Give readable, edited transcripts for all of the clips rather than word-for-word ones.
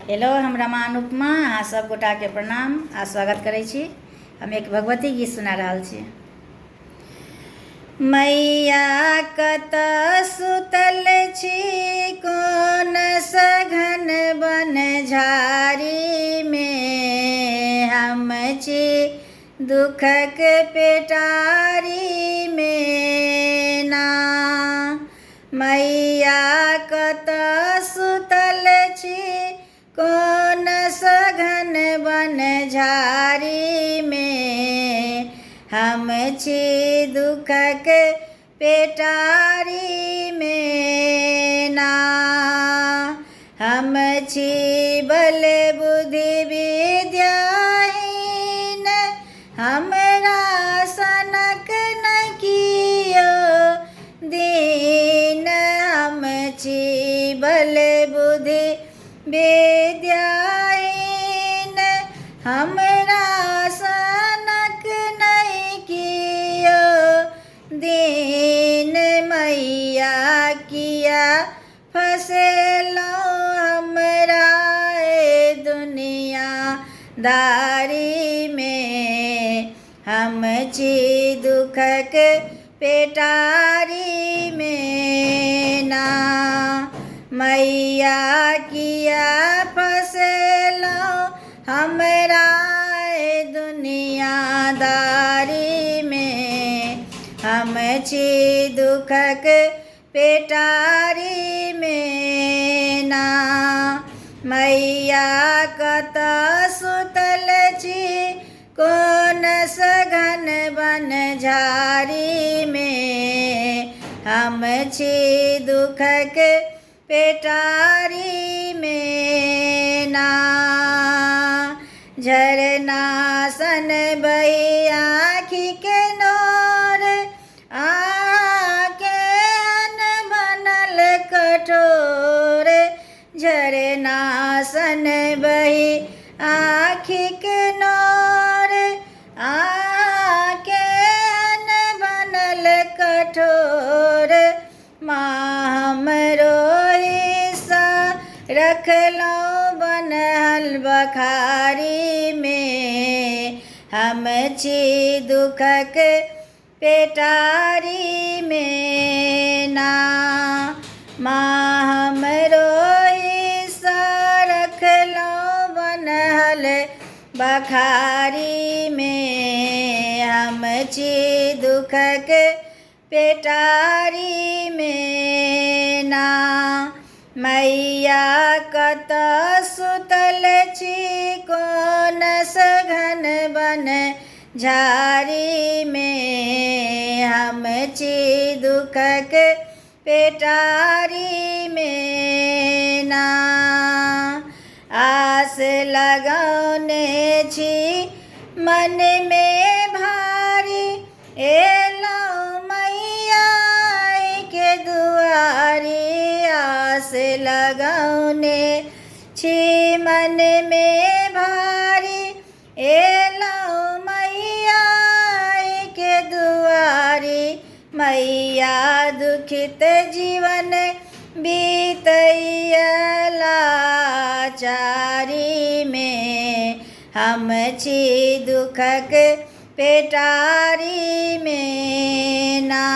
Hello, हम रमा अनुपमा अहाँ सब गोटाके प्रणाम आ स्वागत करै छी। हम एक भगवती गीत सुना रहल छी। मैया कतऽ सुतल छी, कोन सघन बन झाड़ी में, हम छी दुखक पेटारी में ना। मैया कतऽ सुतल छी, कोन सघन बन झाड़ी में, हम छी दुखक पेटारी में ना। हम छी बल बुद्धि विद्याहीन, हमरा सनक न कियो दीन। हम छी बल बुद्धि विद्याहीन, हमरा सनक नहि कियो दीन। मैया किया फसेलहुँ हमरा दुनिया दारी में, हम छी दुखक पेटारी में ना। मैया किया फसेलहुँ हमरा दुनियादारी में, हम छी दुखक पेटारी में ना। मैया कतऽ सुतल छी, कोन सघन बन झाड़ी में, हम छी दुखक पेटारी में ना। झरना सन बही आँखि के नोर, आके बनल कठोर। झरना सन बही आँखि के नोर, आके बनल कठोर। माँ हमरो हिस्सा रखलहुँ बनल बखारी में, हम छी दुखक पेटारी में ना। माँ हमरो हिस्सा रखलहुँ बनल बखारी में, हम छी दुखक पेटारी में ना। मैया कतऽ सुतल छी, कोन सघन बन झाड़ी में, हम छी दुखक पेटारी में ना। आस लगौने छी मन में भारी, एलहुँ मैया के दुआरी। आस लगौने छी मन में भारी, एलहुँ मैया के दुआरी। मैया दुखित जीवन बीतैया लाचारी में, हम छी दुखक पेटारी में ना।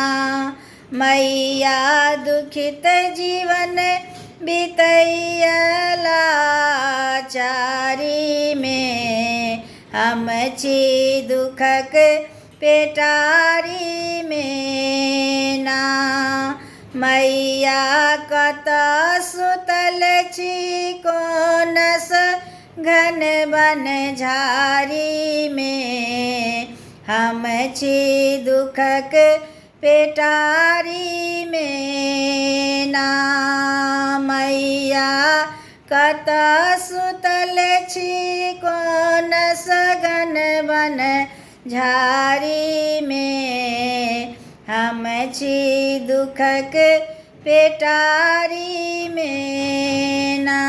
मैया दुखित जीवन बीतैया लाचारी में, हम छी दुखक पेटारी में ना। मैया कतऽ सुतल छी, कोन घन बन झाड़ी में, हम छी दुखक पेटारी में ना। मैया कतऽ सुतल छी, कोन सघन बन झाड़ी में, हम छी दुखक पेटारी में ना।